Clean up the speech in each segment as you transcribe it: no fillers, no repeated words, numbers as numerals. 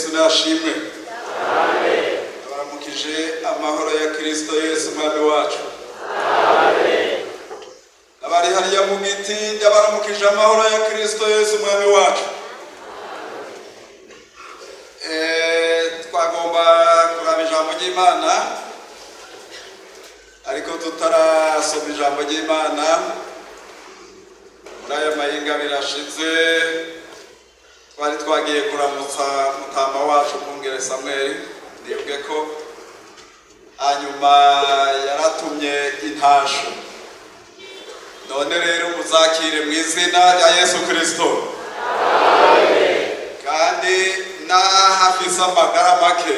Yesu nashimwe. Abaramukije amahoro ya Kristo Yesu Umwami wacu. Abari hariya mu giti, ndabaramukije amahoro ya Kristo Yesu Umwami wacu. Twagomba kuraba ijambo ry'Imana, ariko tutarasoma ijambo ry'Imana, muri aya mahinga birashize twari twagiye kuramutsa mutama wacu Mwungere Samweli. Nibwe ko hanyuma yaratumye intasho. None rero muzakire mu izina rya Yesu Kristo. Kandi n'aho afise amagara make,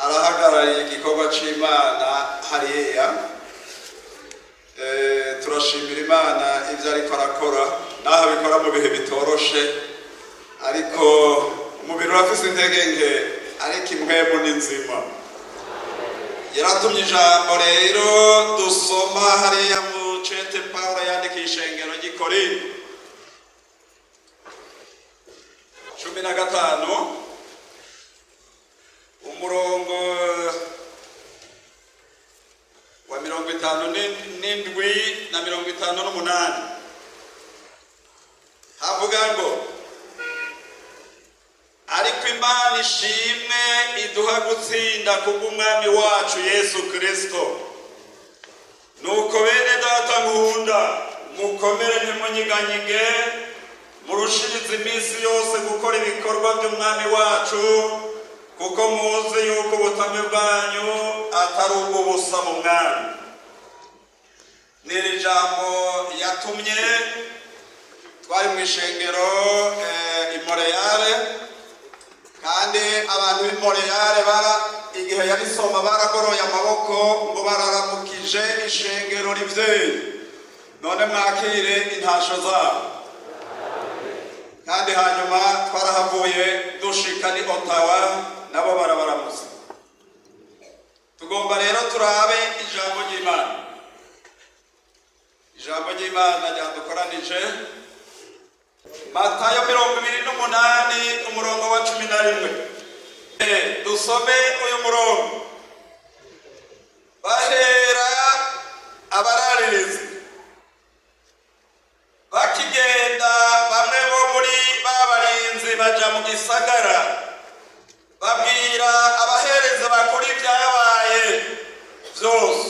arahagarariye igikorwa c'Imana hariya. Turashimira Imana ibyo ariko arakora, n'aho abikora mu bihe bitoroshe, ariko umubiri urafise intege nke, ariko impwemu ni nzima. Yaratumye ijambo rero dusoma hariya mu cete Pawulo yandikiye ishengero ry'i Korinto, 15, umurongo wa 57 na 58. Havuga ngo: "Ariko Imana ishimwe iduha gutsinda kubw'Umwami wacu Yesu Kristo. Nuko bene Data nkunda, mukomere, ntimunyiganyige, murushirize iminsi yose gukora ibikorwa by'Umwami wacu, kuko muzi yuko ubutame bwanyu atari ubw'ubusa mu Mwami." N'iri jambo yatumye twari mu ishengero i Montreal, kandi abantu b'i Montreal bara igihe yarisoma baragoroye amaboko ngo bararamukije ishengero rivyeyi. None mwakire intasho zabo. Kandi hanyuma twarahavuye dushika ni Ottawa, nabo barabaramutse. Tugomba rero turabe ijambo ry'Imana. Ijambo ry'Imana ryadukoranije, Matayo 28, umurongo wa 11. Dusome uyu murongo. Bahera abararirizi bakigenda, bamwe bo muri ba barinzi baja mu gisagara, babwira abaherezi bakuru ibyabaye byose.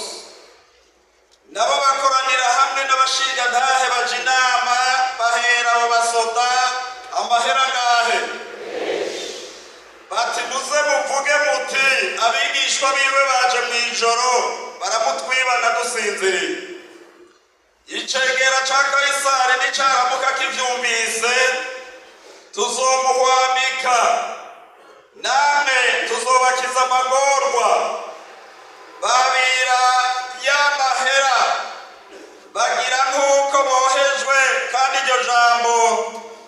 Nabo bakoranira hamwe n'abashingantahe, baja inama, bahera abo basoda amahera ngahe, bati: "Muze muvuge muti: 'Abigishwa biwe baje mu ijoro, baramutwibana dusinziriye.' Icegera ca Kayisari nicaramuka kivyumvise, tuzomuhwamika, namwe tuzobakiza amagorwa." Babira y'amahera, bagira nk'uko bohejwe. Kandi iryo jambo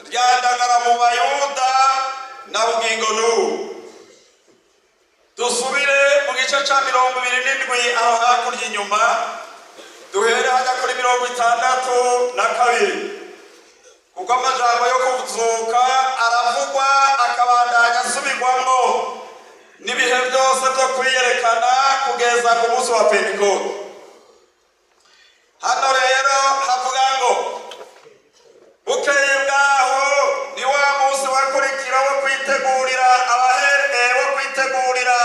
ryandagara mu Bayuda na bugingo n'ubu. Dusubire mu gice ca 27 aho hakurya inyuma, duhere hajya kuri 62, kuko amajambo yo kuzuka aravugwa, akabandanya asubirwamo n'ibihe byose byo kwiyerekana kugeza ku munsi wa Pentekote. Hano rero havuga ngo: "Bukeye bwaho, ni wa munsi wakurikira wo kwitegurira abahere, wo kwitegurira,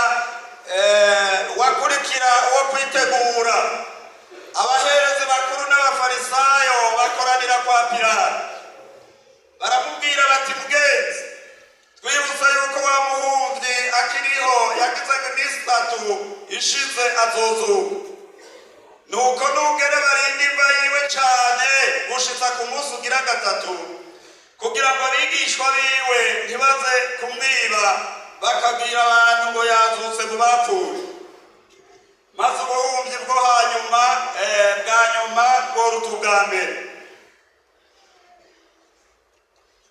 wakurikira wo kwitegura, abaherezi bakuru n'Abafarisayo bakoranira kwa Pilato. Baramubwira bati: 'Mugenzi, twibutse yuko wa muhumvyi akiriho yagize ngo iminsi 3 ishize azozuka. Nuko nugere barinda imva yiwe cane gushitsa ku munsi ugira gatatu, kugira ngo abigishwa biwe ntibaze kumwiba, bakabwira abantu ngo yazutse mu bapfuye, maze ubuhumyi bwo hanyuma, bwa nyuma bworuta ubwa mbere.'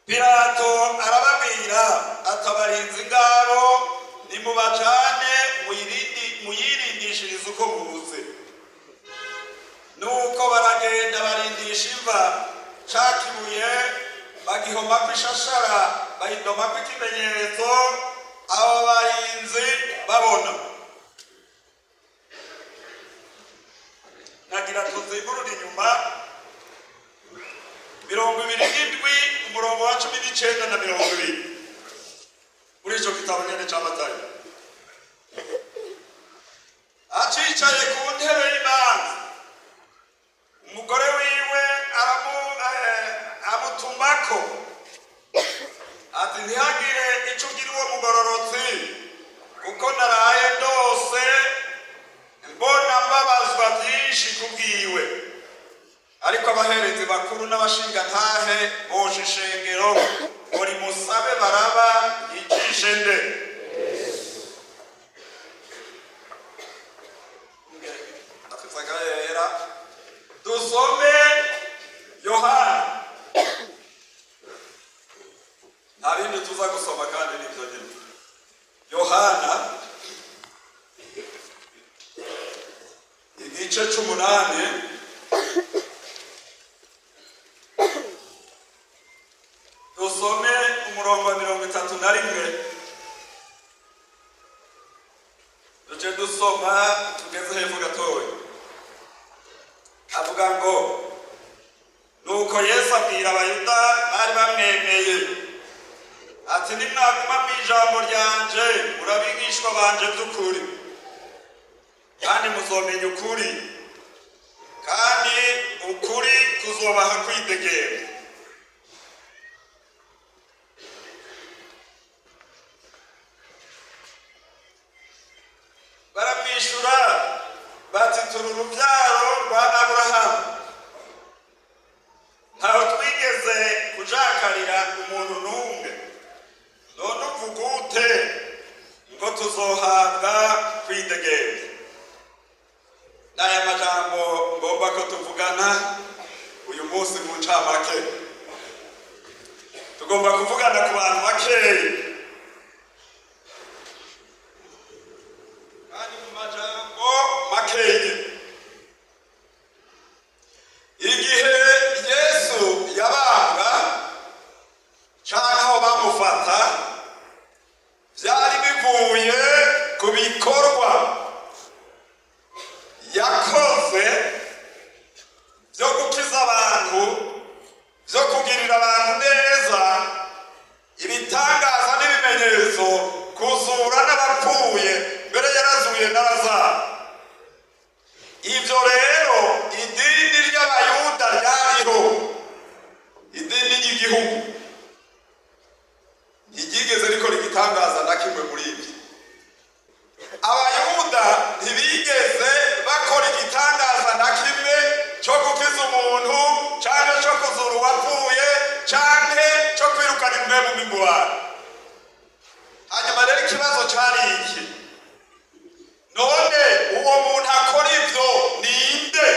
Pilato arababwira ati: 'Abarinzi ngabo, nimubajane, muyirindishirize uko muzi.' Nuko baragenda, barindisha imva ca kibuye, bagihomako ishashara, bayidomako ikimenyetso." Abo barinzi babona. Nagira tuzigurure inyuma 27, umurongo wa 19 na 20 muri ico gitabo nyene ca Matayo. Acicaye ku ntebe y'imanza, umugore wiwe amutumako ati: "Ntihagire ico ugira uwo mugororotsi, kuko naraye ndose mbona mbabazwa byinshi kubwiwe." Ariko abaherezi bakuru n'abashingantahe boje ishengero ngo rimusabe Baraba, yicishe nde? Afise agahera. Dusome Yohana, nta bindi tuza gusoma kandi nibyo nyine. Yohana igice c'umunani, dusome umurongo wa 31, duce dusoma tugeze hepfo gatoya. Avuga ngo: "Nuko Yesu abwira Abayuda bari bamwemeye ati: 'Nimwaguma mu ijambo ryanje, murabigishwa banje by'ukuri, kandi muzomenya ukuri, kandi ukuri kuzobaha kwidegemvya.'" Baramwishyura bati: "Turi urubyaro rwa Aburahamu, ntawe twigeze kujakarira umuntu n'umwe. None uvuga ute ngo tuzohabwa kwidegemvya?" N'aya majambo ngomba ko tuvugana uyu munsi. Mu ncamake, tugomba kuvugana ku bantu bakeyi kandi mu majambo makeyi. Igihe Yesu yabambwa canke aho bamufata, vyari bivuye ku bikorwa yakoze vyo gukiza abantu, vyo kugirira abantu neza, ibitangaza n'ibimenyetso, kuzura n'abapfuye, mbere yarazuye na Lazaro. Ivyo rero, idini ry'Abayuda ryariho, idini ry'igihugu, ntiryigeze rikora igitangaza na kimwe muri ibyo. Abayuda ntibigeze bakora igitangaza na kimwe cyo gukiza umuntu, canke cyo kuzura uwapfuye, canke cyo kwirukana impwemu mbi mu bantu. Hanyuma rero ikibazo cari iki: none uwo muntu akora ivyo ninde?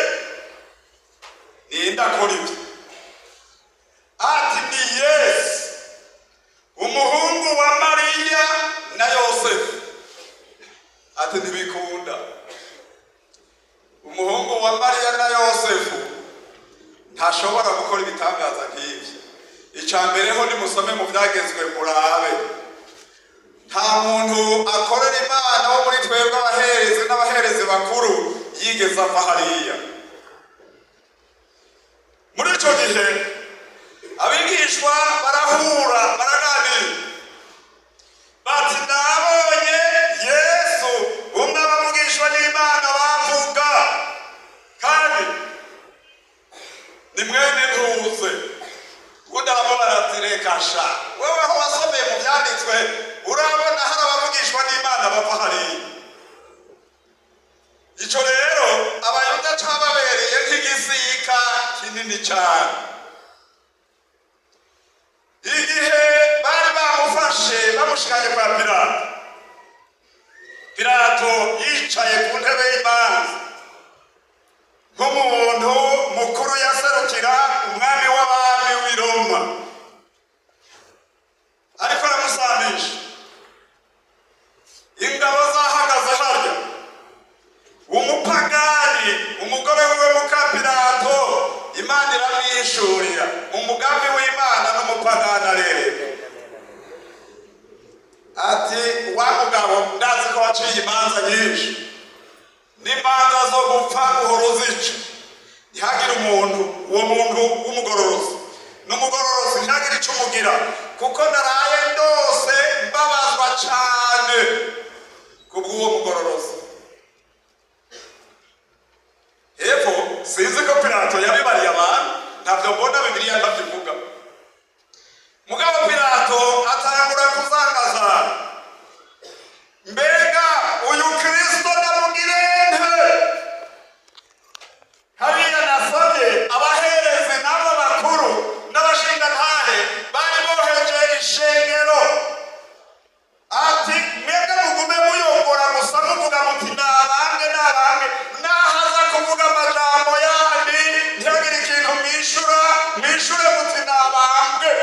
Ninde akora ivyo? Ati: "Ni Yesu, umuhungu wa Mariya na Yosefu." Ati: "Ntibikunda, umuhungu wa Mariya na Yosefu ntashobora gukora ibitangaza nk'ibyo." Icya mbere ho, nimusome mu Byagezwe murabe, nta muntu akorera Imana wo muri twebwe abaherezi n'abaherezi bakuru yigeze ava hariya. Muri icyo gihe abigishwa barahura, baraganira bati: "Nabonye Yesu, umwe abavugishwa n'Imana bavuga, kandi ni mwene ntuze." Ubundi aramubara ati: "Reka sha, wewe aho wasomeye mu Byanditswe urabona hari abavugishwa n'Imana bava hariya?" Ico rero Abayuda cababereye nk'igisika kinini cane. Igihe bari bamufashe bamushikanye kwa Pilato, Pilato yicaye ku ntebe y'imanza nk'umuntu mukuru yaserukira umwami w'abami w'i Roma, ariko aramusamisha. Ingabo zahagaze harya, umupagani, umugore wiwe muka Pilato, Imana iramwishurira umugambi w'Imana n'umupagani arereka. Ati wa mugabo, ndazi ko waciye imanza nyinshi n'imanza zo gupfa uhora uzica. Ntihagire umuntu, uwo muntu w'umugororozi n'umugororozi, ntihagire icyo umugira, kuko naraye ndose mbabazwa cyane kubw'uwo mugororozi. Hepfo sinzi ko Pilato yabibariye abantu, ntabyo mbona, Bibiliya ntabyo. Mugabo Pilato atangura kuzangazana: mbega uyu Kristo ndamugire nte? Hariya nasabye abaherezi n'abo bakuru n'abashingantahe bari boheje ishengero, ati mwebwe mugume muyobora gusa, muvuga muti nabange, nabange, nahaza kuvuga amajambo yandi ntihagire ikintu mwishura, mwishure muti nabambwe.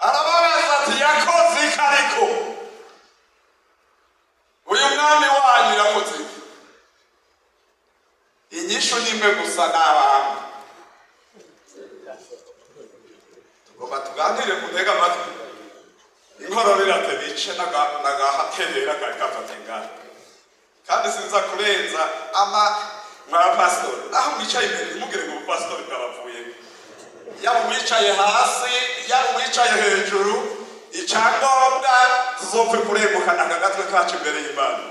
Arababaza ati yakoze iki? Ariko uyu mwami wanyu yakoze iki? Inyishu ni imwe gusa: nabambwe. Tugomba tuganire ku ntega amatwi. Inkorora irate bice n'agahaterera kari gafata ingana, kandi sinza kurenza ama mwabapasitori aho mwicaye imbere. Ntimugire ngo ubupasitori bwabavuye. Yaba uwicaye hasi, yaba uwicaye hejuru, icyangombwa tuzopfe kurengukana aka gatwe kacu imbere y'Imana.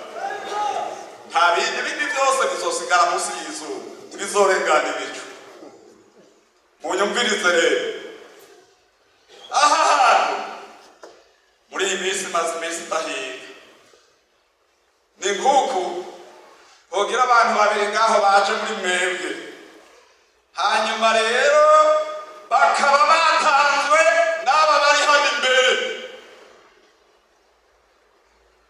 Nta bindi, bindi byose bizosigara munsi y'izuba, ntibizorengana ibicu. Munyumvirize rero, aha hantu muri iyi minsi maze iminsi idahiga. Ni nk'uku hogira abantu babiri ngaho baje muri mwebwe, hanyuma rero bakaba batanzwe n'aba bari hano imbere.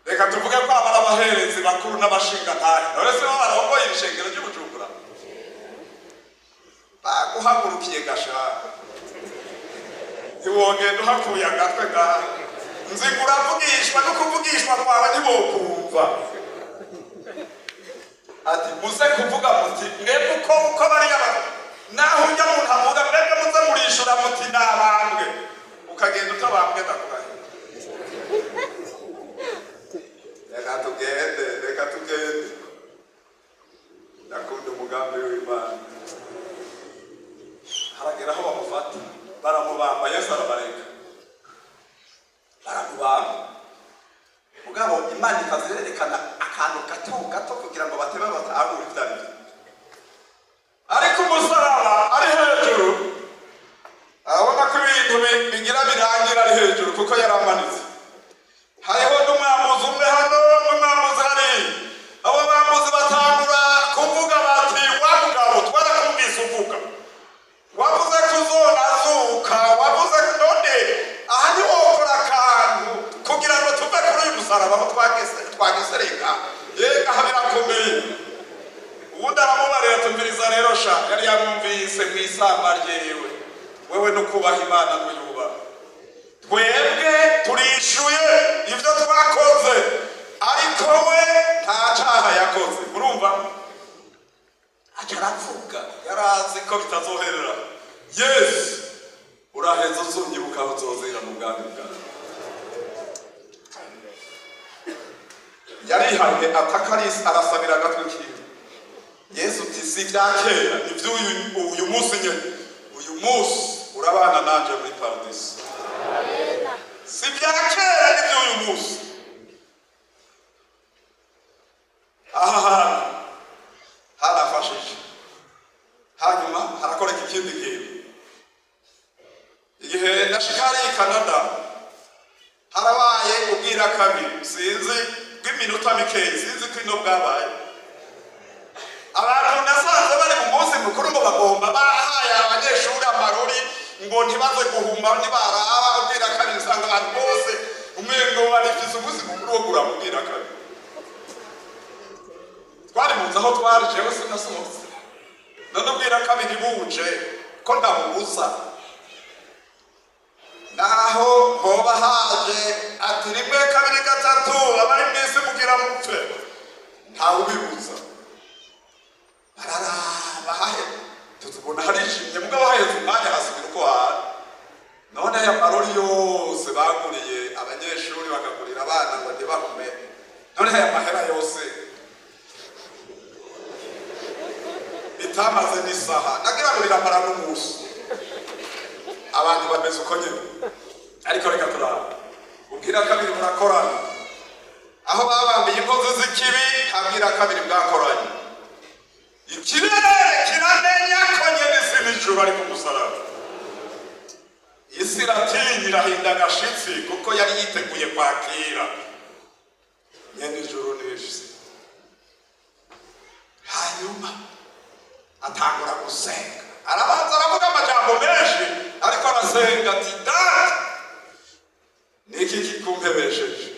Reka tuvuge ko aba ari abaherezi bakuru n'abashingantahe. None se bo barongoye ibishengero by'Ubujumbura? Baguhagurukiye gashaka, ntiwogenda uhakuye agatwe ngaha. Nzi ngo uravugishwa, no kuvugishwa kwawe ntibokumva. Ati muze kuvuga muti mwebwe uko bariya naho ujya muntu avuga, mwebwe muze murishura muti nabambwe. Ukagenda utabambwe, ndakurahiye. Reka tugende, reka tugende. Ndakunda umugambi w'Imana. Haragera aho bamufata baramubamba. Yesu arabareka baramubamba, mugabo Imana ikazerekana akantu gato gato kugira ngo batebe batahura ibyo ari byo. Ariko umusaraba ari hejuru, arabona ko ibintu bigira birangira ari hejuru, kuko yari amanitse. Hariho n'umwambuzi umwe hano n'umwambuzi hariya. Abo bambuzi batangura kuvuga bati wa mugabo, twarakumvise uvuga, wavuze ko uzonazuka, wavuze ko none aha ntiwokora akantu kugira ngo tuve kuri uyu musaraba aho twagesereka. Yega aha birakomeye. Ubundi aramubarira, tumviriza rero sha, yari yamwumvise mu isamba ryewe: wewe no kubaha Imana ntuyubaha. Twebwe turishuye ibyo twakoze, ariko we nta cyaha yakoze. Urumva aca aravuga, yarazi ko bitazoherera. Yesu, uraheza uzunyibuka aho uzozira mu bwami bwawe. Yarihanye atakarisi, arasabira agatwe kiwe. Yesu uti si ibya kera, ni iby'uyu uyu munsi nyine. Uyu munsi urabana nanje muri paradiso. Si ibya kera, ni iby'uyu munsi. Aha hantu harafashije. Hanyuma harakoreka ikindi kintu. Igihe nashika hariya i Canada, harabaye ubwira kabiri, sinzi bw'iminota mikeyi, sinzi ko ino bwabaye. Abantu nasanze bari mu munsi mukuru, ngo bagomba bahaye abanyeshuri amarori ngo ntibaze guhuma nibaraba ubwira kabiri. Usanga abantu bose umengo barifise umunsi mukuru wo kuraba ubwira kabiri. Twari muzi aho twari, jewe sinasohotse. None ubwira kabiri buje ko ndabubuza? Naho hoba haje ati rimwe, kabiri, gatatu, abari mw'isi mugira mupfe, ntawe ubibuza. Bararaba hahe tuzibona harijimye, mugabo haheze umwanya hasubira uko hari. None aya marori yose baguriye abanyeshuri bakagurira abana ngo ntibahume. None aya mahera yose bitamaze n'isaha, nagira ngo biramara n'umunsi. Abantu bameze uko nyine. Ariko reka turaba ubwira kabiri burakorana. Aho babambiye inkozi z'ikibi, nta kabiri bwakoranye. Ikirere kiramenya ko nyene isi n'ijuru ari ku musaraba. Isi iratinya, irahinda agashitsi, kuko yari yiteguye kwakira nyene ijuru n'isi. Hanyuma atangura gusenga, arabanza aravuga amajambo menshi, ariko arasenga ati: "Data, niki kikumpebesheje?"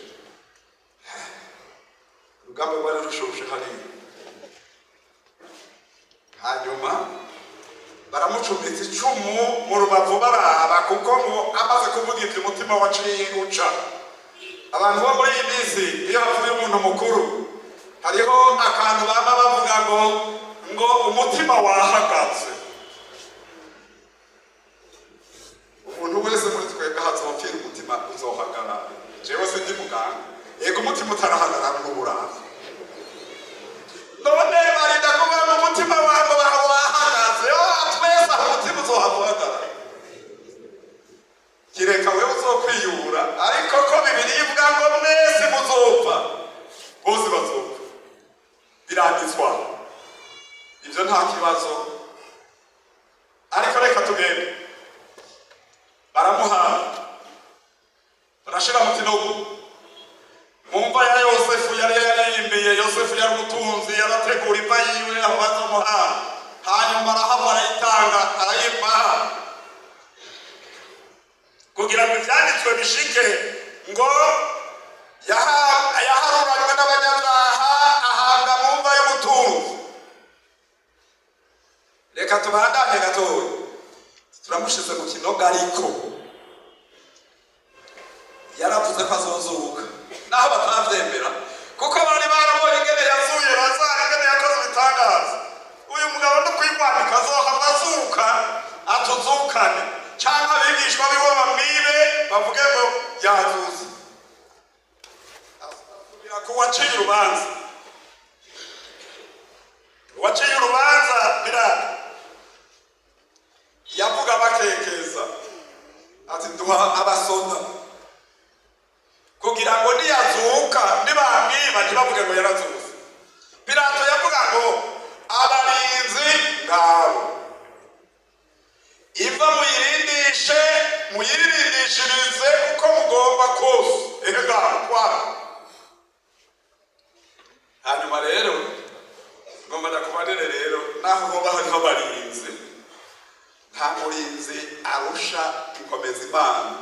Urugamba rwari rushushe hariya. Hanyuma baramucumitse icumu mu rubavu baraba, kuko ngo amaze kuvuga ibyo umutima waciye uca. Abantu bo muri iyi minsi, iyo hapfuye umuntu mukuru, hariho akantu baba bavuga ngo umutima wahagaze. Umuntu wese muri twebwe hazopfira umutima uzohagarara. Jewe sindi muganga, yego, umutima utarahagarara n'uburava. None barinda kuba mu mutima wawe wahagaze. Twese aho umutima uzohava uhagarara, kireka wewe uzokwiyubura. Ariko ko Bibiliya ivuga ngo mwese muzopfa, bose bazopfa, biranditswa, ibyo nta kibazo. Ariko reka tugende. Baramuha, barashira mu kinogo, mu mva ya Yosefu yari yarimbiye. Yosefu yari umutunzi, yarategura imva yiwe aho bazomuha. Hanyuma arahava, arayitanga, arayimaha kugira ngo ivyanditswe bishike ngo yaharuranywe n'abanyabyaha, ahabwa mu mva y'ubutunzi. Reka tubandanye gatoya. Turamushize mu kinogo, ariko yaravuze ko azozuka, naho batavyemera, kuko bari barabonye ingene yazuye Lazaro, ingene yakoze ibitangaza. Uyu mugabo no kwigwanika azohava azuka atuzukane, canke abigishwa biwe bamwibe bavuge ngo yazuze. Asubira ku waciye urubanza. Uwaciye urubanza Pilato yavuga bakekeza ati: "Duha abasoda kugira ngo niyazuka nibamwiba ntibavuge ngo yarazuze." Pilato yavuga ngo abarinzi ngabo, imva muyirindishe, muyirindishirize uko mugomba kose, ega kwabo. Hanyuma rero ngomba ndakubarire rero, naho hoba hariho abarinzi, nta murinzi arusha gukomeza Imana.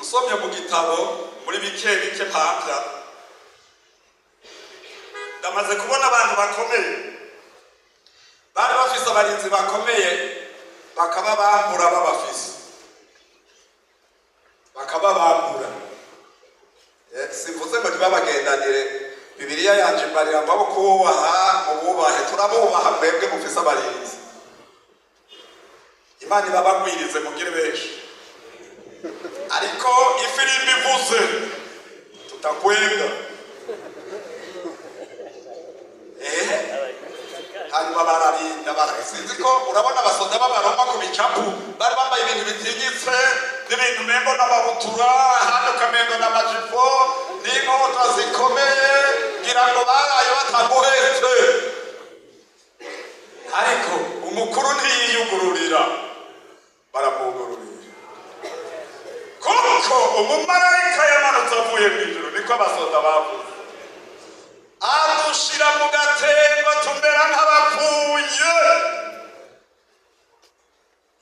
Usomye mu gitabo muri bike bike mpamvya, ndamaze kubona abantu bakomeye bari bafise abarinzi bakomeye, bakaba bambura, babafise bakaba bambura. Simvuze ngo ntibabagendanire. Bibiliya yanje imbarira ngo abo kubaha mububahe. Turabubaha mwebwe mufise abarinzi. Imana ibabagwirize, mugire benshi. Ariko ifirimbi ivuze, tutakwenda. Hanyuma bararinda sinzi ko urabona abasoda b'Abaroma ku bicapu, bari bambaye ibintu bitinyitse n'ibintu mengo n'amabutura, ahandi ukamengo n'amajipo n'inkota zikomeye, ngira ngo baraye bataguhetse. Ariko umukuru ntiyiyugururira, baramwugururira, kuko umumarayika yamanutse avuye mu ijuru, niko abasoda bavuze, adushira mu gatembo tumera nk'abapfuye,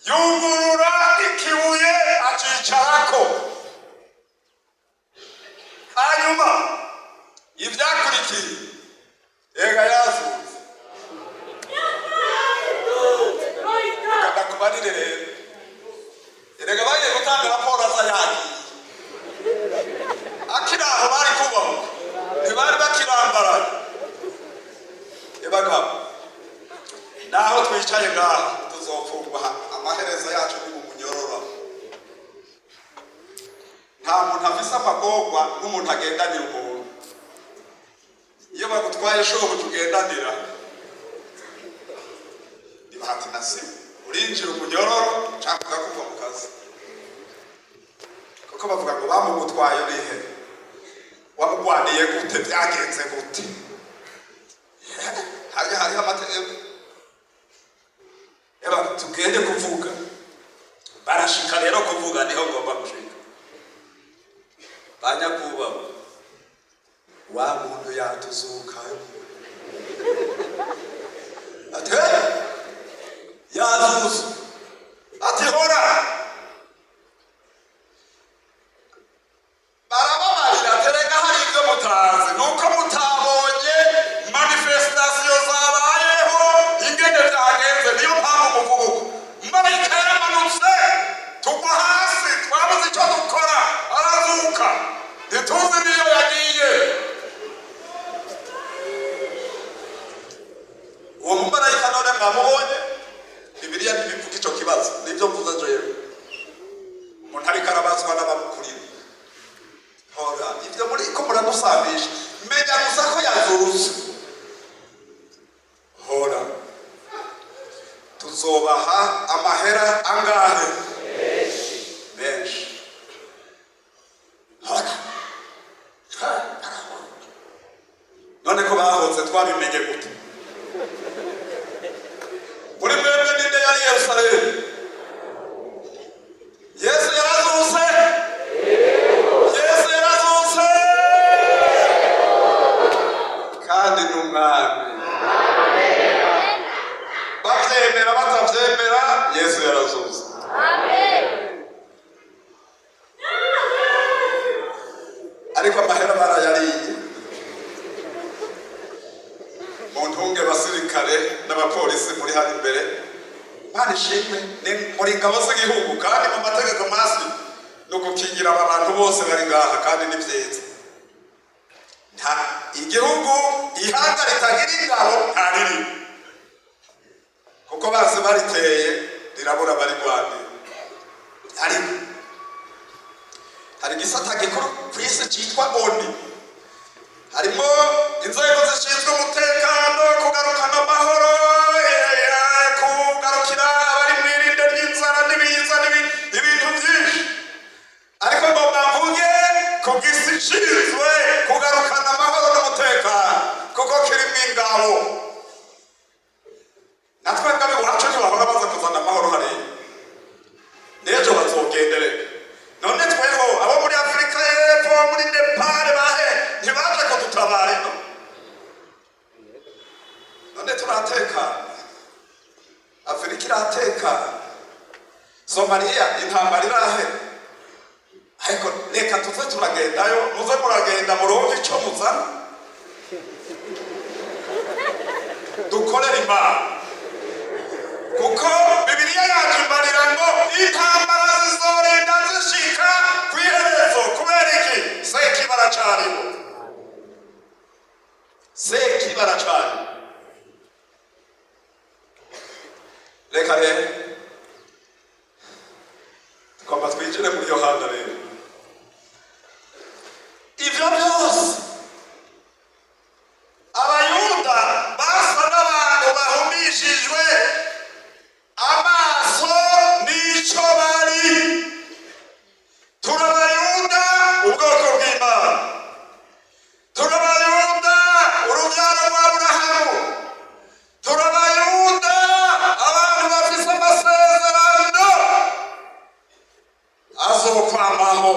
yugurura ikibuye acicarako. Hanyuma ivyakurikiye, ega yazutse. Reka ndakubarire rero, erega bagiye gutanga raporo aza yagiye. Akiri aho bari kubaho, ntibari bakirambaraye. Ebagabo, naho twicaye ngaha tuzopfungwa, amaherezo yacu. amagorwa nk'umuntu agendanira umuntu. Iyo bagutwaye shobuja ugendanira, ni bahati nasibu, urinjira umunyororo cyangwa ugakurwa mu kazi, kuko bavuga ngo bamugutwaye urihe, wamugwaniye gute, byagenze gute? Hariho amategeko. Eba tugende kuvuga, barashika rero kuvuga niho ngomba gushika. Banyakubahwa, wa muntu yatuzuka ati yazuze, ati hora. Barababarira, terega hari ibyo mutazi, nuko mutabonye manifestation zabayeho ingene byagenze, niyo mpamvu muvuga uko. Marayika yaramanutse tugwa hasi, twabuze icyo dukora, arazuka, ntituzi niyo yagiye. Uwo mumarayika none mwamubonye? Bibiliya ntibivuga ico kibazo, nibyo mvuze jewe. Umuntu ariko arabazwa n'abamukurira, hora ibyo muri ko muradusambisha, menya gusa ko yazutse. Hora tuzobaha amahera angahe? Menshi. Hora none ko bahoze twabimenye gute? Muri mwebwe ninde yari Yerusalemu? Yesu yarazutse, Yesu yarazutse, kandi ni umwami. Bavyemera batavyemera, Yesu yarazutse. Ariko amahera barayariye. Mu ntunge basirikare n'abapolisi muri hano imbere, Imana ishimwe, ni muri ingabo z'igihugu, kandi mu mategeko masi ni ugukingira aba bantu bose bari ngaha, kandi ni vyiza. Nta igihugu ihanga ritagira ingabo nta ririmo, kuko bazi bariteye rirabura barigwanira. Ariko hari igisata gikuru ku isi cyitwa ONU, harimo inzego zishinzwe umutekano, kugarukana amahoro, kugarukira abari mu irinde ry'inzara n'ibiza n'ibintu byinshi. Ariko ngo mbavuge ku gisi ishinzwe kugarukana amahoro n'umutekano, kuko kirimo ingabo. Natwe ngabe iwacu ntibahora baza kuzana amahoro hariya, n'ejo bazogenderera. None tweho abo muri Afurika y'Epfo, muri Nepal, bahe ntibaje kudutabara ino? None turatekana, Afurika iratekana, Somaliya intambara irahe. Ariko reka tuze turagendayo, muze muragenda muronke ico muzana, dukorere Imana, kuko Bibiliya yacu imbarira ngo intambara zizorenda zishika kw'iherezo. Kubera iki? Sekibi aracariho, sekibi aracariho. Reka rero tugomba twinjire muri Yohana. Rero ivyo byose Abayuda basa n'abantu bahumishijwe amaso n'ico bari. Turabayuda, ubwoko bw'Imana, turabayuda, urubyaro rwa Aburahamu, turabayuda, abantu bafise amasezerano azokwamaho,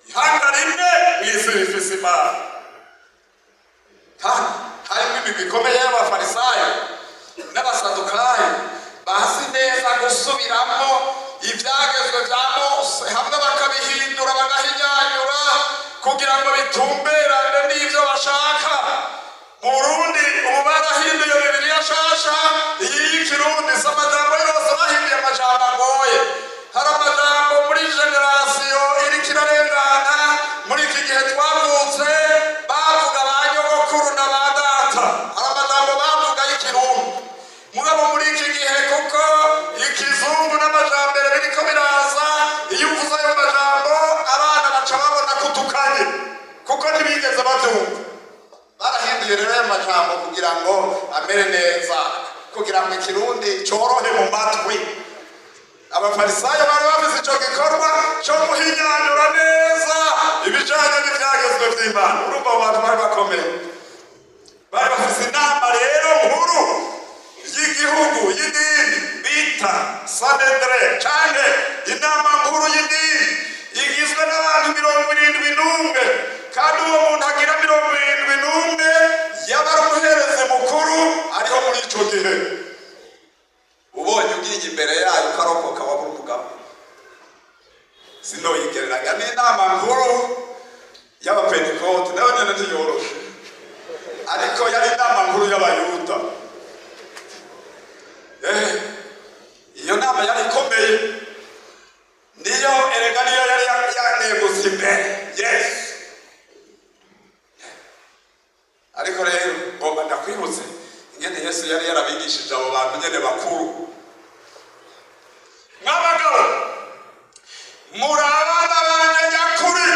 ihanga rimwe mw'isi rifise Imana. Kandi harimo imigwi ikomeye y'Abafarisayo n'Abasadukayo, bazi neza gusubiramo ibyagezwe bya Mose, hamwe bakabihindura bagahinyanyura kugira ngo bitumberane n'ibyo bashaka. Mu Burundi ubu barahinduye Bibiliya nshasha, iyi y'ikirundi, si amajambo yose bahinduye, amajambo agoye. Hari amajambo muri génération iriko irarengana, muri iki gihe twavutse, bavuga ba nyogokuru na ba data, hari amajambo bavuga y'ikirundi. Mugabo muri iki gihe, kuko ikizungu n'amajambere biriko biraza, iyo uvuze ayo majambo abana baca babona. Kuko ntibigeze babyumva. Barahinduye rero aya majambo kugira ngo amere neza, kugira ngo Ikirundi corohe mu matwi. Abafarisayo bari bafise ico gikorwa co guhinyanyura neza ibijanye n'ivyagezwe vy'Imana. Urumva abo bantu bari bakomeye, bari bafise inama rero nkuru y'igihugu y'idini bita Sanedre, canke inama nkuru y'idini, igizwe n'abantu 71. Kandi uwo muntu agira 71 yaba ari umuherezi mukuru ariho muri ico gihe. Ubonye ugiye imbere yayo ukarokoka, wabura umugabo. Sinoyigereranya n'inama nkuru y'Abapentekote, nayo nyene ntiyoroshe, ariko yari inama nkuru y'Abayuda. Iyo nama yari ikomeye, niyo erega niyo yari yanegutse imbere Yesu. Ariko rero ngomba ndakwibutse ingene Yesu yari yarabigishije abo bantu nyene bakuru. Mw'abagabo, muri abana banje nyakuri,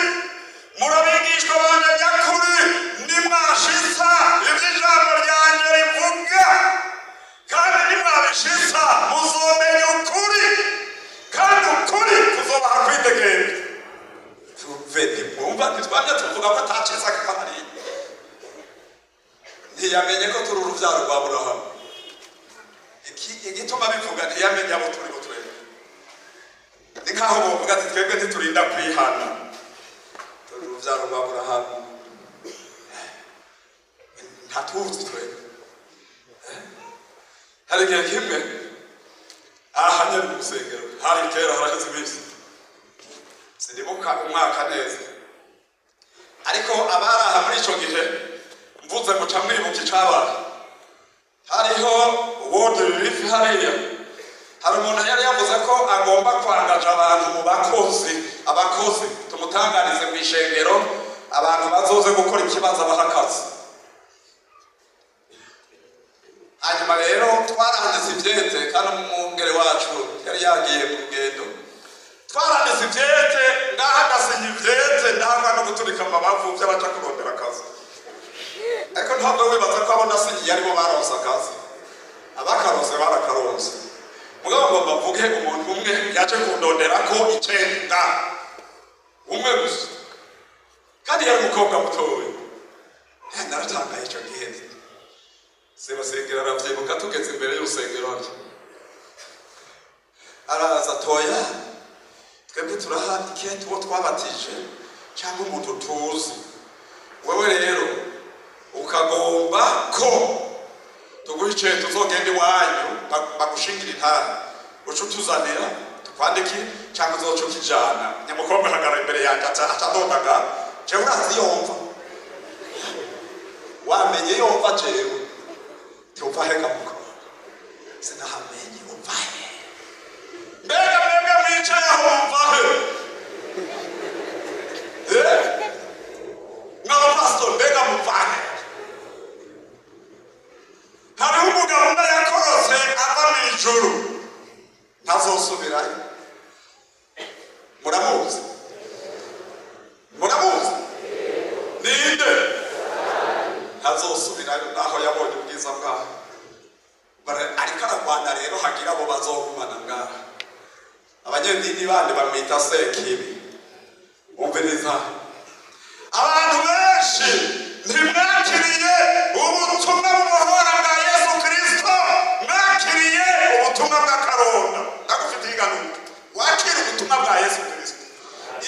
muri abigishwa banje nyakuri, nimwashitsa ivyo ijambo ryanje rivuga, kandi nimwabishitsa muzomenya ukuri, kandi ukuri kuzobaha kwidegemvya. Tuve ntimwumva, ntitwamye tuvuga ko atacitsa kavariye? Ntiyamenye ko turi uruvyaro rwa Aburahamu. Igituma bivuga, ntiyamenye abo turi bo twebwe. Ni nkaho bovuga ati: "Twebwe ntiturinda kwihana, turi uruvyaro rwa Aburahamu." Ntatuzi twebwe. Hari igihe kimwe aha nyene mu rusengero, hari kera, haraheze iminsi, sinibuka umwaka neza, ariko abari aha muri ico gihe mvuze muca mwibuka icabaye. Hariho World Relief hariya, hari umuntu yari yavuze ko agomba kwangaja abantu mu bakozi, abakozi tumutangarize mu ishengero, abantu bazoze gukora ikibazo abaha akazi. Hanyuma rero twaranditse ivyete, kandi umwungere wacu yari yagiye mu rugendo. Twaranditse ivyete ngaha, ndasinya ivyete, ndahangwa no guturika amabavu vy'abaja kurondera akazi. Ariko ntabwo wibaza ko abo nasinyiye aribo baronse akazi. Abakaronse barakaronse. Mugabo ngo bavuge umuntu umwe yaje kundonderako icenda, umwe gusa, kandi yari umukobwa mutoya. Naratangaye ico gihe. Sebasengera aravyibuka, tugeze imbere y'urusengero harya, araza: "Toya, twebwe turaha ikete uwo twabatije cyangwa umuntu tuzi. Wewe rero ukagomba ko tuguha icete, uzogenda iwanyu bagushingira intara, uca utuzanira tukwandike, cyangwa uzoca ukijana." Nyamukobwa ahagarara imbere yanjye, aca adodaga: "Jewe urazi yomva, wamenye yomva? Jewe tiwumva hega muko sinahamenye, umva he? Mbega mwebwe mwicaye aho mumva he? Eh? Mw'abapasitori, mbega mumva he?" Hariho umugabo umwe yakorotse ava mu ijuru, ntazosubirayo. Muramuzi? Muramuzi ninde? Ntazosubirayo naho yabonye ubwiza bwaho. Ariko aragwana rero hagira abo bazogumana ngaha. Abanyedini bandi bamwita Sekibi. Umviriza, abantu benshi ntimwakiriye ubutumwa bw'ubuhora bwa Yesu Kristo, mwakiriye ubutumwa bw'akaronda. Ndagufitiye iganuka wakira ubutumwa bwa Yesu Kristo.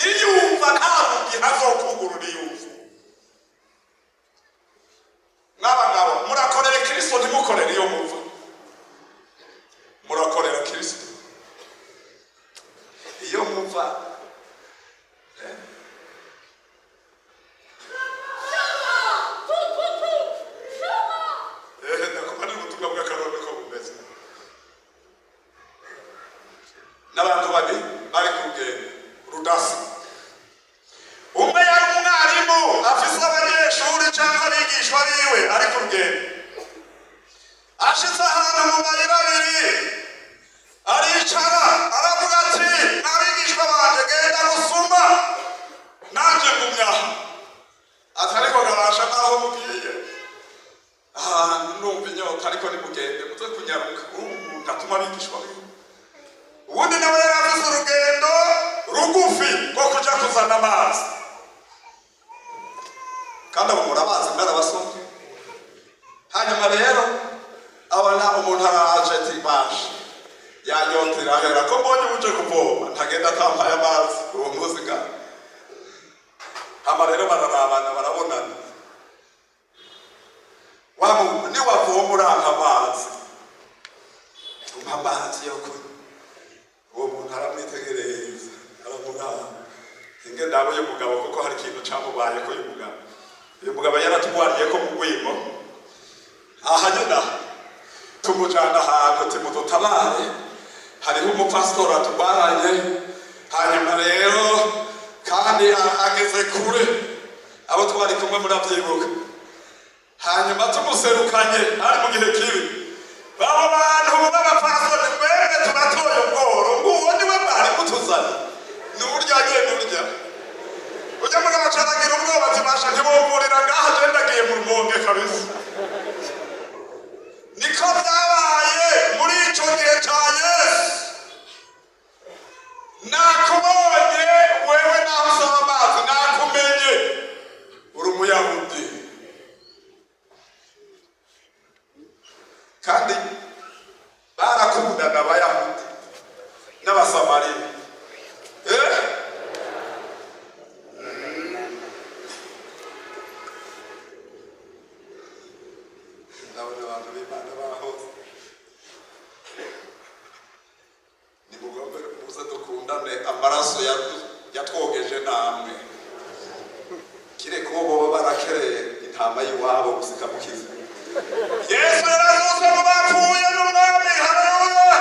Iyo wumva nta rugi azokugurura. Iyo wumva, mw'abagabo, murakorera Kristo, ntimukorere iyo muva. Murakorera Kristo iyo muva. Eh? Ndakuba ni ubutumwa bw'akaronda ko bumeze. N'abantu babiri bari ku rugendo rudasa. Umwe yari umwarimu afise abanyeshuri cyangwa abigishwa biwe, ari ku rugendo. Ashitse ahantu mu mayira abiri, aricara, aravuga ati: "Abigishwa banje, genda gusuma, nanje ngumya aha." Rugufi rwo kuja kuzana amazi. Kandi abo murabazi, mwarabasomye. Hanyuma rero abona umuntu araje, ati: "Bashe, yanyotera ahera ko mbonye uje kuvoma, ntagenda atampaye amazi uwo munsi." Nga hama rero bararabana, barabonana. Wa muntu niwavoma urampa amazi, umpa amazi yo kunywa. Uwo muntu aramwitegereza, aramuraba. Inge ndabo uyu mugabo, kuko hari ikintu camubaye ko uyu mugabo yaratwariye ko mu rwimo aha nyina, tumujana ahantu timudutabare, hariho umupasitori atugwaranye. Hanyuma rero kandi ageze kure, abo twari kumwe muravyibuka. Hanyuma tumuserukanye ari mu gihe kibi, abo bantu b'abapasitori: "Twebwe turatoye ubworo, nguwo niwe mwari mutuzanye, ni urya agenda urya ujya." Mugabo acaragira ubwoba ati: "Basha, ntibumvurira ngaha, je ndagiye mu Rumonge kabisa." Niko byabaye muri ico gihe ca Yesu. Nakubonye wewe, naho usaba amazi, nakumenye, uri Umuyahudi. Kandi barakundana Abayahudi n'Abasamariya, eh? Ndabona abantu b'Imana bahoze. Nimugombe muze dukundane, amaraso yatwogeje namwe. Kireka uwo boba barakereye intama y'iwabo gusa ikamukiza. Yesu yarazutse mu bapfuye, n'umwami. Haleluya!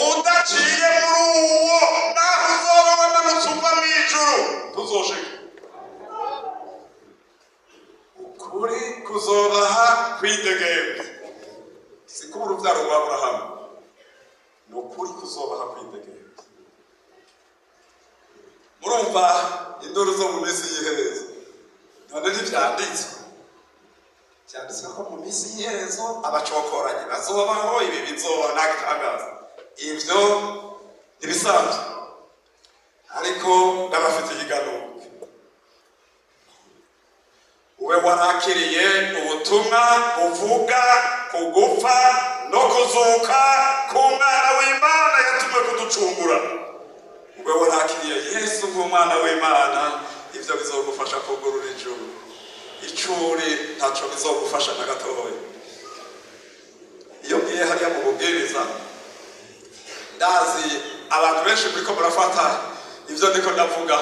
Udaciye muri uwo, naho uzoba wamanutse uva mu ijuru, tuzoshika. Ukuri kuzobaha kwidegemvya, si kuba urubyaro rwa Aburahamu, ni ukuri kuzobaha kwidegemvya. Murumva induru zo mu minsi y'iherezo. None ntivyanditswe? Vyanditswe ko mu minsi y'iherezo abacokoranyi bazobaho. Ibi bizoba ntagitangaza, ivyo ntibisanzwe, ariko ndabafitiye iganuke. Ube warakiriye ubutumwa buvuga ku gupfa no kuzuka k'umwana w'Imana yatumwe kuducungura, ube warakiriye Yesu nk'umwana w'Imana, ivyo bizogufasha kugurura ijuru. Icuri ntaco bizogufasha na gatoya. Iyo ngiye hariya mu bubwiriza, ndazi abantu benshi muriko murafata ivyo ndiko ndavuga.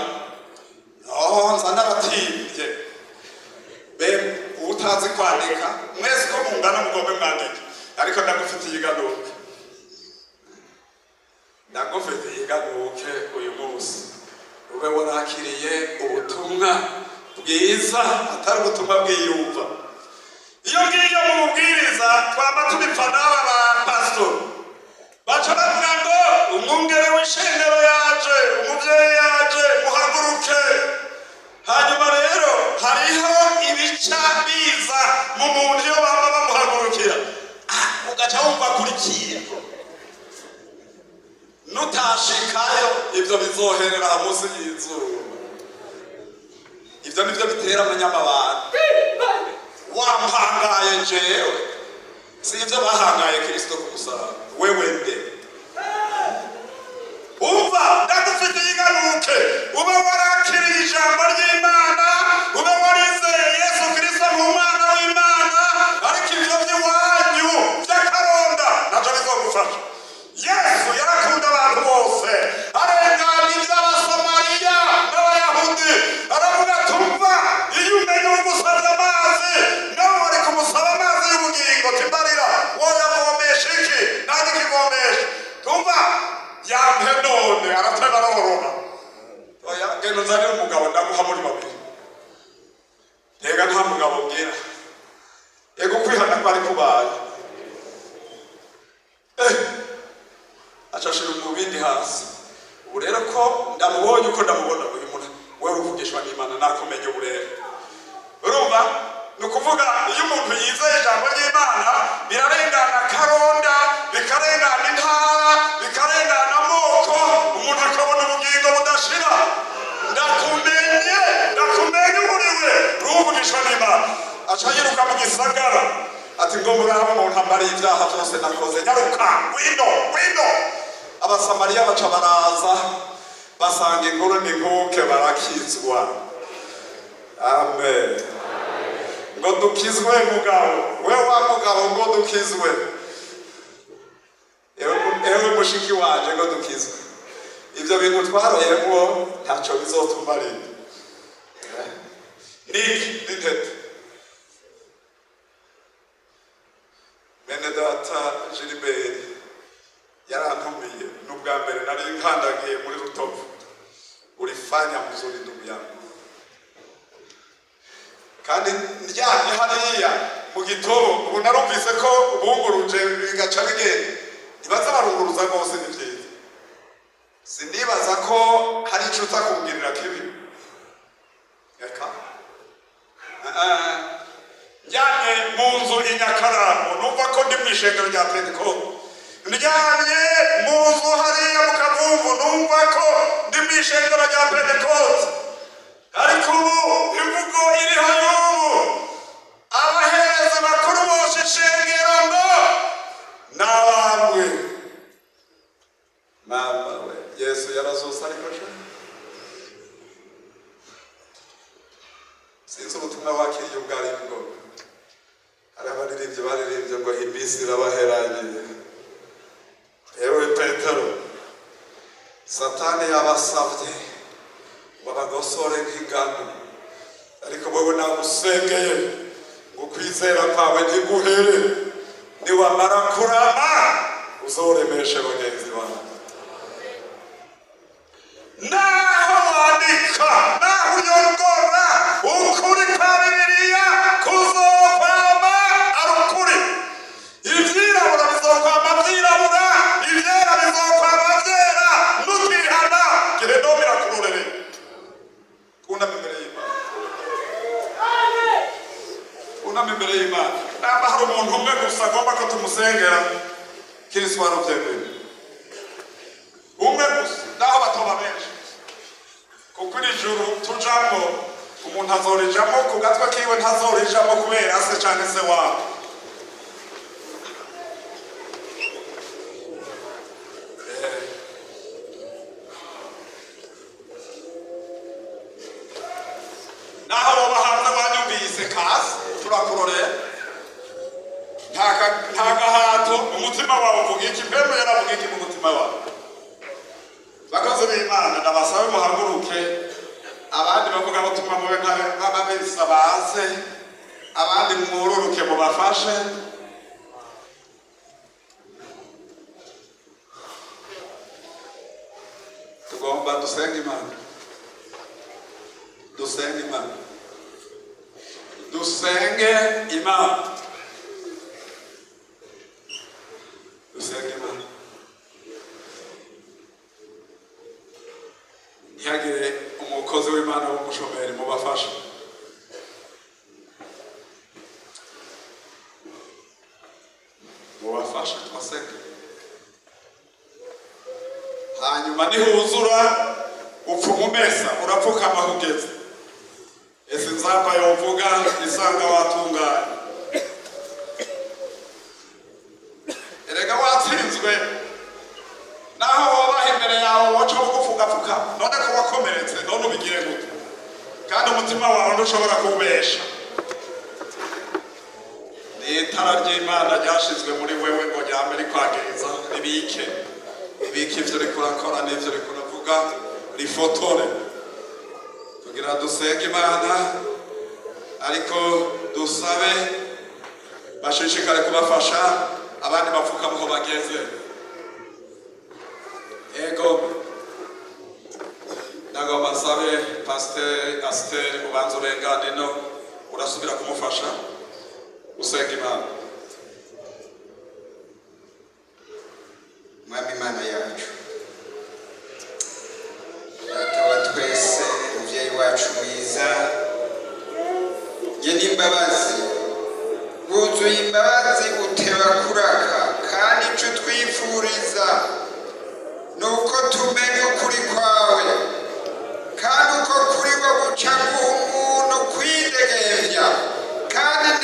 Oh, nza naratimvye. Be utazi kwandika, mwese ko mungana mugombe mwandike, ariko ndagufitiye iganuke, ndagufitiye iganuke uyu munsi. Ube warakiriye ubutumwa bwiza, atari ubutumwa bwiyumva. Iyo ngiyo mu bubwiriza twama tubipfa n'aba ba pasitori, baca bavuga ngo umwungere w'ishengero yaje, umuvyeyi yaje, muhaguruke. Hanyuma rero hariho ibica biza mu muntu iyo baba bamuhagurukira. Ah, ugaca wumva akurikiye. Nutashikayo, ibyo bizoherera munsi y'izuba. Ibyo nivyo bitera amanyamabanga. Wampangaye jewe, si ibyo bahangaye Kristo ku musaraba. Wewe nde? Umva, ndagufitiye iganuke. Ube warakiriye ijambo ry'Imana, ube warizeye Yesu Kristo nk'umwana w'Imana, ariko ibyo by'iwanyu by'akaronda nabyo bizogufasha. Yesu yarakunda abantu bose, arengana iby'Abasamariya n'Abayahudi. Aravuga ati: "Umva, iyo umenya ugusabye amazi, nawe wari kumusaba amazi y'ubugingo." Timbarira, woyavomesha iki? Nanjye ikivomesha. Tumva, yampe none. Arateba, arorora. Oya, genda uzanire umugabo, ndaguha muri babiri. Ntega nta mugabo mbwira. Ego, kwihana kwari kubaye. Eh, aca ashira umubindi hasi. Ubu rero ko ndamubonye, uko ndamubona uyu muntu, wewe uvugishwa n'Imana, nakumenye ubu rero. Urumva, ni ukuvuga iyo umuntu yizeye ijambo ry'Imana, birarengana karonda, bikarengana intara, bikarengana amoko. Umuntu Aca yiruka mu gisagara ati ngo murabe umuntu ambariye ibyaha byose nakoze, nyaruka, ngwino, ngwino. Abasamariya baca baraza, basanga inkuru ni nkuke, barakizwa. Amen. Ngo dukizwe, mugabo we, wa mugabo, ngo dukizwe. Ewe mushiki wanje, ngo dukizwe. Ibyo bintu twaroyemwo ntacyo bizotumarira. Niki n'intete. Bene data, Gilbert yarantumiye, n'ubwa mbere nari nkandagiye muri Rutovu. Ulifanya mzuri, ndugu yangu. Kandi ndyamye hariya mu gitobo, ubu narumvise ko bunguruje bigaca bigenda. Ntibaza barunguruza rwose, ni byiza. Sinibaza ko hari ico uza kungirira kibi. Reka. Njyamye mu nzu i Nyakaramu, numva ko ndi mu ishengero rya Pentekote. Ndyamye mu nzu hariya mu Kavumvu, numva ko ndi mu ishengero rya Pentekote. Ariko ubu imvugo iriho y'ubu, abahereza bakuru bose ishengero ngo n'abambwe. Mama we, Yesu yarazose. Ariko sha, sinzi ubutumwa wakiriye ubwo ari bwo. Hari abaririmbyi baririmbye ngo iminsi irabaheranye. Ewe Petero, Satani yabasabye ngo abagosore nk'ingano, ariko wowe nagusengeye ngo ukwizera kwawe ntiguhere. Niwamara kurama, uzoremeshe bagenzi bawe. Naho wandika, naho uyongora, ukuri kwa Bibiliya kuzokwama ari ukuri. Ivyirabura bizokwama vyirabura, ivyera bizokwama vyera. Nutihana, gehenomu irakururere. Kunama imbere y'Imana, kunama imbere y'Imana. Namba hari umuntu umwe gusa agomba ko tumusengera, Kristo waravyemeye, umwe gusa, naho batoba benshi, kuko iri juru tujamwo umuntu azorijamo ku gatwe kiwe, ntazorijamo kubera se canke se wabo. Naho boba hanze wanyumvise kasi turakurorera, nta gahato. Umutima wawe uvuga iki? Mbembe yaravuga iki mu mutima wawe? Bakozi b'Imana, ndabasabe muhaguruke. Abandi bavuga butumwa mube nk'ababisa baze, abandi mwururuke mubafashe. Tugomba dusenge Imana, dusenge Imana, dusenge Imana, dusenge Imana. Ntihagire umukozi w'Imana w'umushomeri, mubafashe. Mubafashe twasenge. Hanyuma nihuzura, upfuma umesa, urapfukama kugeza ese nzamba yovuga isanga watunganye. Erega watsinzwe, naho wobaha imbere yawe woca bugufugafuka. None ko wakomeretse, none ubigire gute? Kandi umutima wawe ntushobora kuwubesha. Ni itara ry'Imana ryashizwe muri wewe ngo ryame rikwagiriza, ribike, ribike ivyo uriko urakora n'ivyo uriko uravuga, rifotore. Tugira dusenge Imana, ariko dusabe bashishikare kubafasha, abandi bapfukama aho bageze. Ego, nagomba nsabe Pasiteri Asiteri, ubanza urengane, no urasubira kumufasha usenga Imana. Mwami Imana yacu, Data wa twese, muvyeyi wacu mwiza, ye n'imbabazi, wuzuye imbabazi, uteba kuraka, kandi ico twifuriza ni uko tumenya ukuri kwawe, kandi uko kuri ko guca guha umuntu kwidegemvya. Kandi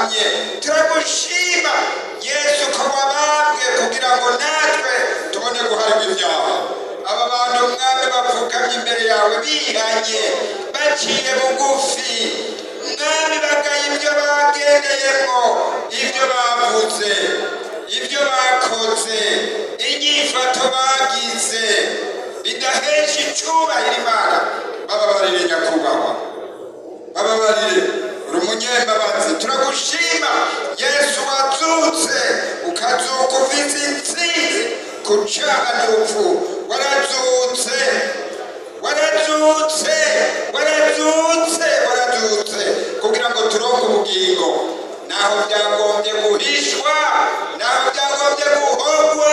Wahamye. Turagushima Yesu ko wabambwe kugira ngo natwe tubone guharirwa ibyaha. Aba bantu, Mwami, bapfukamye imbere yawe bihanye, baciye bugufi, Mwami, bagaye ibyo bagendeyemo, ibyo bavuze, ibyo bakoze, inyifato bagize bidahesha icubahiro Imana. Bababarire, Nyakubahwa, bababarire. Uri umunyembabazi. Turagushima Yesu wazutse, ukazuka ufite intsinzi ku cyaha n'urupfu. Warazutse, warazutse, warazutse, warazutse kugira ngo turonke ubugingo, naho byagombye guhishwa, naho byagombye guhogwa,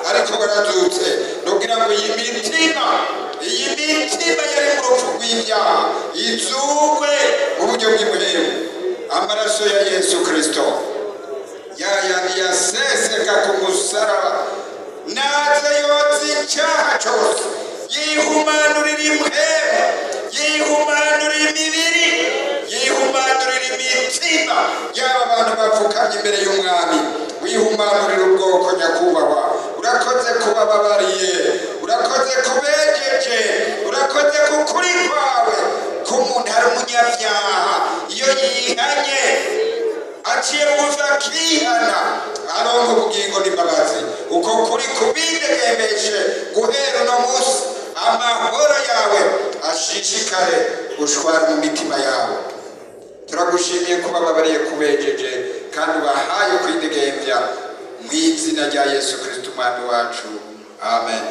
ariko warazutse kugira ngo iyi mitima yari mu rupfu rw'ibyaha izugwe mu buryo bw'impwemu. Amaraso ya Yesu Kristo yayandi yaseseka ku musaraba naze yoza icyaha cyose, yihumanurira impwemu, yihumanurira imibiri, yihumanurira imitima y'aba bantu bapfukamye imbere y'Umwami. Wihumanurira ubwoko, Nyakubahwa. Urakoze kubababariye, urakoze kubejeje, urakoze ku kuri kwawe ko umuntu ari umunyabyaha, iyo yihanye, aciye bugufi akihana, aronka ubugingo n'imbabazi. Uko kuri kubidegemeshe guhera uno munsi. Amahoro yawe ashishikare gushwara mu mitima yawe. Turagushimiye kuba babariye, kubejeje kandi ubahaye kwidegembya, mu izina rya Yesu Kristo Umwami wacu, amen.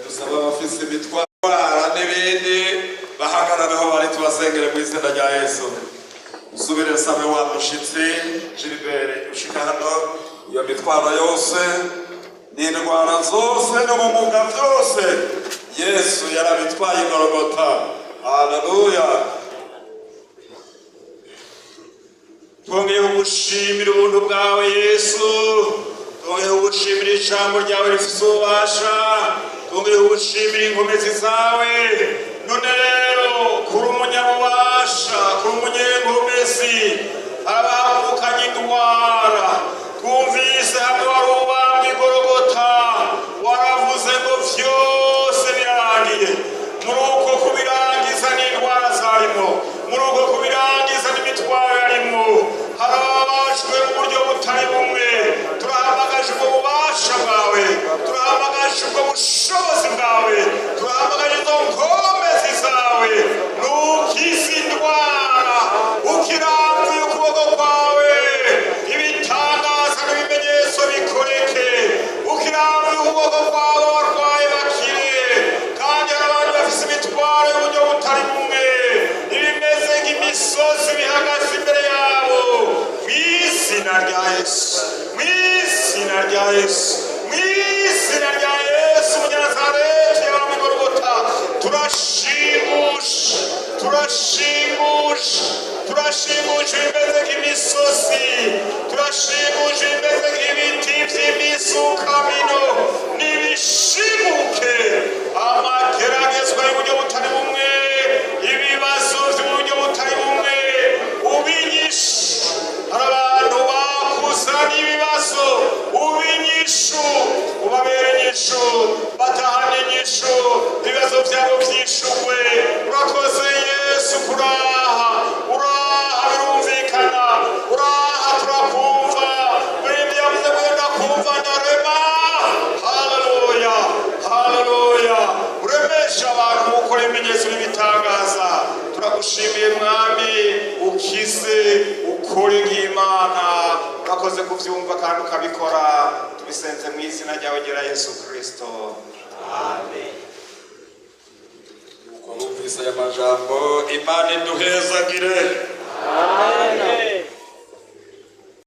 Dusaba abafise imitwara n'ibindi bahagarara aho bari, tubasengere mu izina rya Yesu. Usubire nsabe wa mushitsi Gilbert ushika hano. Iyo mitwaro yose n'indwara zose n'ubumuga byose, Yesu yarabitwaye i Gorogota. Haleluya! Twongeye kugushimira ubuntu bwawe Yesu, twongeye kugushimira ijambo ryawe rifite ububasha, twongeye kugushimira inkomezi zawe. None rero kuri umunyabubasha, kuri umunyenkomezi, arabahagurukanye indwara. Twumvise hamwe wari ubambwe i Gorogota, waravuze ngo vyose birarangiye. Muri uko kubirangiza n'indwara zarimo, muri uko kubirangiza n'imitwaro yarimo. Hari ababajwe mu buryo butari bumwe. Turahamagaje ubwo bubasha bwawe, turahamagaje ubwo bushobozi bwawe, turahamagaje izo nkomezi zawe. Nukiza indwara ukirambuye ukuboko kwawe, ibitangaza n'ibimenyetso bikoreke. Ukirambuye ukuboko kwawe, abarwayi bakire. Kandi hari abantu bafise imitwaro y'uburyo butari bumwe, ibimeze nk'imisozi bihagaze imbere yabo. Mu izina rya Yesu, mu izina rya Yesu, mu izina rya Yesu Umunyanazareti yabambwe i Golgota, turashingusha, turashingusha, turashingusha ibimeze nk'imisozi, turashingusha ibimeze nk'ibiti by'imisukamino n'ibishimuke. Amageragezwa y'uburyo butari bumwe, ibibazo by'uburyo butari bumwe, ubinyishu. Hari abantu bakuzana ibibazo, ubinyishu, ubabere inyishu, batahane inyishu, ibibazo byabo byishugwe. Urakoze Yesu kuraha, uraha, birumvikana, uraha, turakumva. Muri yavuze ngo ndakumva ndarema. Haleluya, haleluya! Uremesha abantu mu gukora ibimenyetso n'ibitangaza. Turagushimiye Mwami, ukize, ukore nk'Imana. Urakoze kubyumva kandi ukabikora. Tubisenze mu izina ryawe ryera Yesu Kristo, amen. Nuko bumvise aya majambo, Imana iduhezagire. Amen.